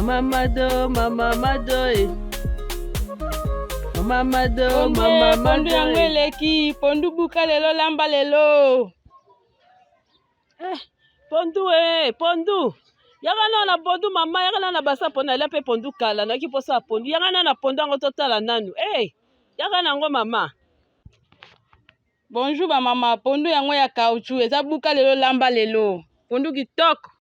Mama Mado, Mama Mado, eh. Mama Mado, Mama Mado. Pondu yango eh. eleki, pondu buka lelo lamba lelo. Eh, pondu eh, pondu. Yaka nanu na pondu mama, yaka nanu na basa pona lia pe pondu kala, nayoki posa ya pondu. Yaka nanu na pondu yango totala nanu. Eh, yaka nango mama. Bonjour ba mama, pondu yango ya caoutchouc eza buka lelo lamba lelo. Pondu kitoko.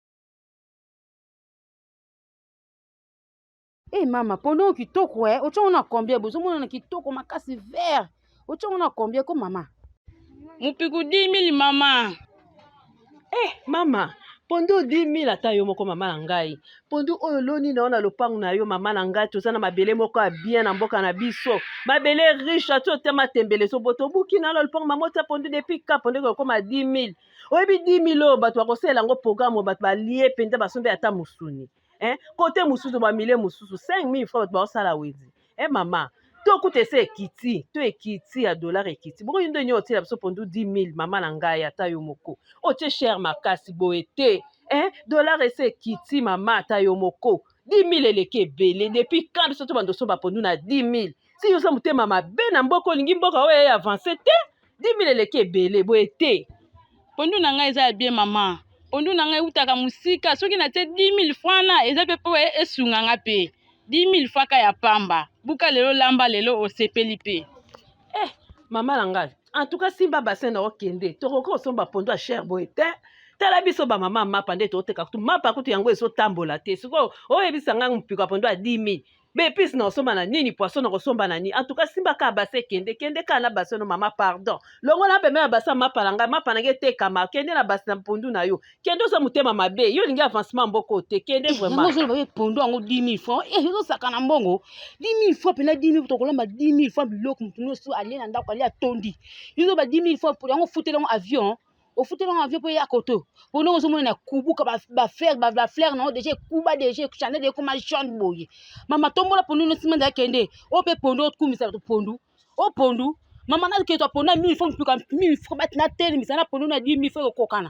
Eh mama, pondu oyo kitoko eh, otie yango na combien bozo monana kitoko makasi vert. Otie yango na combien ko mama? Mupiku 10000 mama. Eh mama, pondu 10000 ata yo moko mama na ngai. Pondu oyo oloni na yo na lopango na yo mama na ngai, toza na mabele moko ya bien na mboka na biso. Mabele riche ati otema tembele ezobota obuki na yo na lopango mama otia pondu depuis ka pondu ekokoma 10000. Oyebi 10000 oyo bato bakosalela yango programme bato balie mpenza basombi ata mosuni. Eh, kote mosusu ba milie mosusu 5000 francs bato baosala wenze. Eh mama, to kuta ese ekiti, to ekiti ya dollar ekiti. Bongo yo nde nini otiela biso pondu 10000 mama na ngai ata yo moko. Otie cher makasi boye te. Eh, dollar ese ekiti mama ata yo moko. 10000 eleki ebele depuis quand biso to bando osomba pondu na 10000? Si yo oza motema mabe na mboka olingi mboka oyo e avance te. 10000 eleki ebele boye te. Pondu na ngai eza ya bien mama. Pondu na ngai eutaka mosika soki natie 10000 francs na eza pe po esunga nga pe. 10000 francs ka ya pamba. Buka lelo lamba lelo osepeli pe. Eh mama na ngai en tout cas simba bassin na okende tokoki kosomba pondu ya cher boye te. Tala biso ba mama mapa nde toteka kutu mapa kutu yango ezotambola te sikoyo oyebisa ngai mopiko ya pondu ya 10000 ba epice na kosomba na nini poisson na kosomba na nini en tout cas simba kaka bassin kende kende kaka na bassin no mama pardon longola pembeni ya bassin mapa na ngai mapa na ngai etekama kende na bassin na pondu na yo kende oza motema mabe yo olingi avancement mboka oyo te kende eh, vraiment yango ozoloba ye pondu yango 10000 francs eh ezosaka na mbongo 10000 francs mpena 10000 tokolamba 10000 francs biloko moto nyonso alie na ndako alie atondi yo ozoba 10000 francs yango ofuteli yango avion ofuteli yango avion mpo eya koto po ndenge ozomona na kubuka bafleur bafleur nango deja ekuba deja chanel deja ekoma jaune boye mama tombola pondu no nsima nzala kende oyo mpe pondu okumisa bato pondu o pondu mama naketwa pondu na mille franc mpika mille franc bati natelemisa na pondu na dix mille franc ekokokana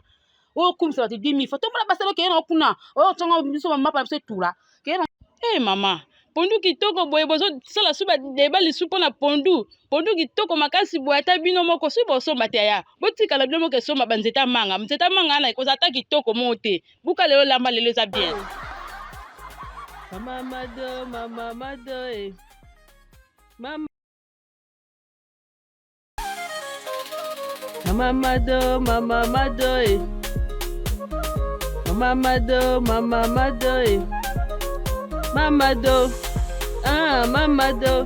oyo okumisa bato dix mille franc tombola basala okeye nango kuna oyo otonga biso bamapa na biso etula keye na Hey mama, pondu kitoko boye bozosala su badeba lisu mpo na pondu. Pondu kitoko makasi boye ata bino moko soki bosomba te yaya botikala bino moko esomba ba nzete ya manga nzete ya manga wana ekozala ata kitoko moko te buka lelo lamba lelo eza bien. Mama Mado, mama Mado, eh. Mama Mama Mado, mama Mado, eh. Mama Mado, mama Mado, eh. Mama Do, ah mama Do.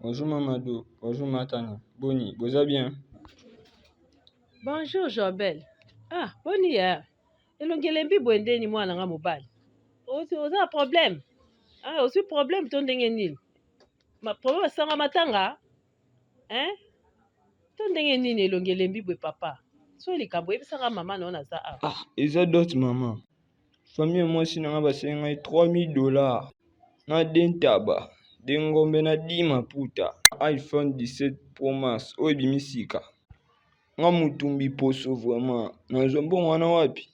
Bonjour Mamadou, bonjour Matania. Boni, boza bien? Bonjour Jobel. Ah, boni ya. Elongi elembi boye ndeni mwana nga mobali. Oza na problème? Ah, ozwi problème to ndenge nini? Ma problème asanga matanga? Hein? To ndenge nini elongi elembi boye papa? Soki likambo oyebisaka mama na yo naza awa. Ah, eza dot mama. Famille ya mwasi na nga basengi ngai 3000 dollars na de ntaba, de ngombe na di maputa. iPhone 17 Pro Max oyo ebimi sika. Nga mutumbi poso vraiment nazwa mbongo wana wapi?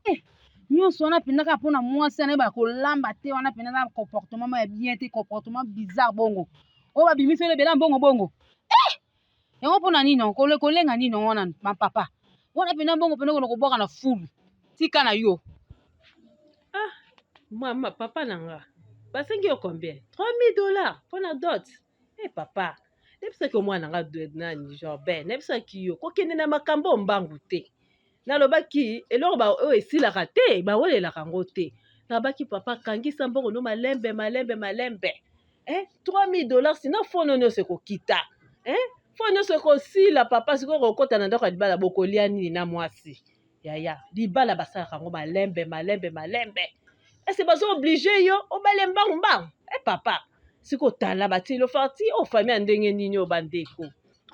Eh, nyonso wana mpenza kaka mpona mwasi anayebaka kolamba te wana mpenza na comportement moko ya bien te comportement bizarre bongo oyo babimisi oyo ebela mbongo bongo eh! yango mpona nini yango kolenga nini yango wana mapapa wana mpenza mbongo mpenza okende kobwaka na fulu tika na yo ah mama papa na nga basengi yo combien 3000 dollars mpona dot e eh, papa nayebisaki yo mwana nga nani jorben nayebisaki yo kokende na makambo mbangu te nalobaki eloko oyo esilaka te bawelelaka yango te nalobaki papa kangisa mbongo no malembe malembe malembe eh, 3000 dollars sino fono nyonso ekokita eh? fo nyonso ekosila papa sikoyo kokota na ndako ya libala bokolia nini na mwasi yaya libala basalaka yango malembe malembe malembe ese bazo oblige yo obale mbangu mbangu e papa sikoyo tala batilo farti oyo famille ya ndenge nini oyo bandeko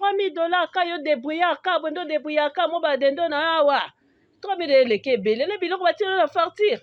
3000 dollars ka yo debrouillard ka bondo debrouillard ka mo badendo na awa 3000 eleki ebele na biloko batilo na fartir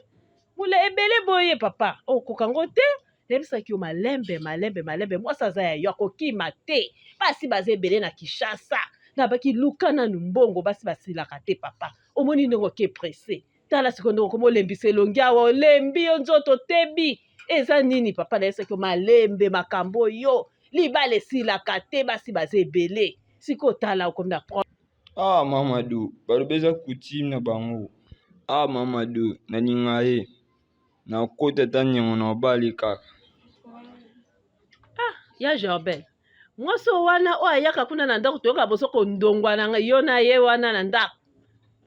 mula ebele boye papa okoka yango te nayebisaki yo malembe malembe malembe mwasi aza ya yo akokima te basi baza ebele na kinshasa nabaki luka nanu mbongo basi basilaka te papa omoni ndenge oke presse. Tala sikoyo ndenge okoma olembisa elongi awa, olembi yo nzoto tebi. Eza nini papa na ye soki malembe makambo oyo libala esilaka te, basi baza ebele. Sikoyo tala okomi na problème. Ah Mamadou, balobi eza coutume na bango. Ah Mamadou, nalinga ye. Nakota ata niongo na obali kaka. Ah, ya Jorbel. Mwasi oyo wana oyo ayaka kuna na ndako toyoka bozo kondongwana yo na ye wana na ndako.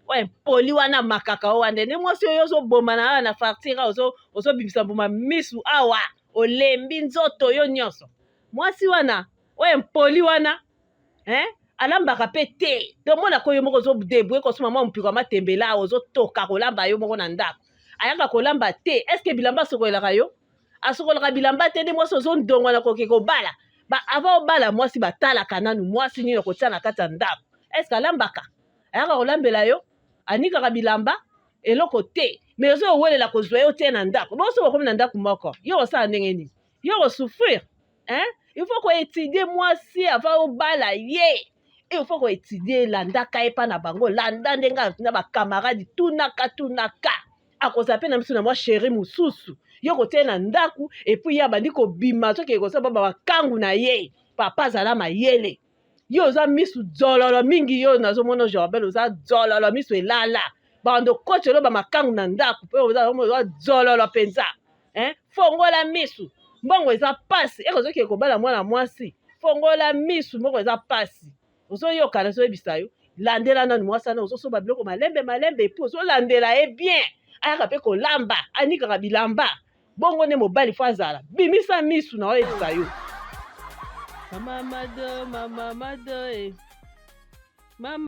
Oyo impoli wana makaka oyo wana nde mwasi oyo ozoboma na awa na fartira ozobimisa mbuma misu awa olembi nzoto yo nyonso. Mwasi wana oyo impoli wana hein? Alambaka pe te. Tomonaka yo moko ozo debrouiller kosomba mwa mopiko ya matembele awa ozotoka kolamba yo moko na ndako. Ayaka kolamba te. Est-ce que bilamba asokolelaka yo? Asokolaka bilamba te nde mwasi ozondongwa na koke kobala. Ba avant obala mwasi batalaka nanu mwasi nini okotia na kati ya ndako. Est-ce que alambaka? Ayaka kolambela yo? Anikaka bilamba? Eloko te. Mais ozo welela kozwa yo te na ndako. Bongo soki bokomi na ndako moko, yo okosala ndenge nini? Yo oko souffrir. Hein? Il faut ko étudier mwasi avant obala ye. Il faut ko étudier landaka ye pa na bango, landa ndenge na ba camarades tunaka tunaka. Akozala pe na miso na mwa chéri mosusu. Yo kotia na ndaku et puis ye abandi kobima soki ekosala ba bakangu na ye. Papa azala mayele. Yo oza misu dzololo mingi yo nazomona Jorbel oza dzololo misu elala. Bando kotelo ba makangu na ndaku pe oza dzololo penza. Hein? Fongola misu. Mbongo eza pasi. Eko zoki kobala mwana mwasi. Fongola misu mbongo eza pasi. Ozoyoka nazoyebisa yo. Landela nanu mwasi wana ozosoba biloko malembe malembe epuis ozolandela ye bien. Ayaka pe kolamba, anikaka bilamba. Bongo nde mobali fo azala. Bimisa misu na oyebisa yo. Mama Mado, mama Mado, eh. Mama.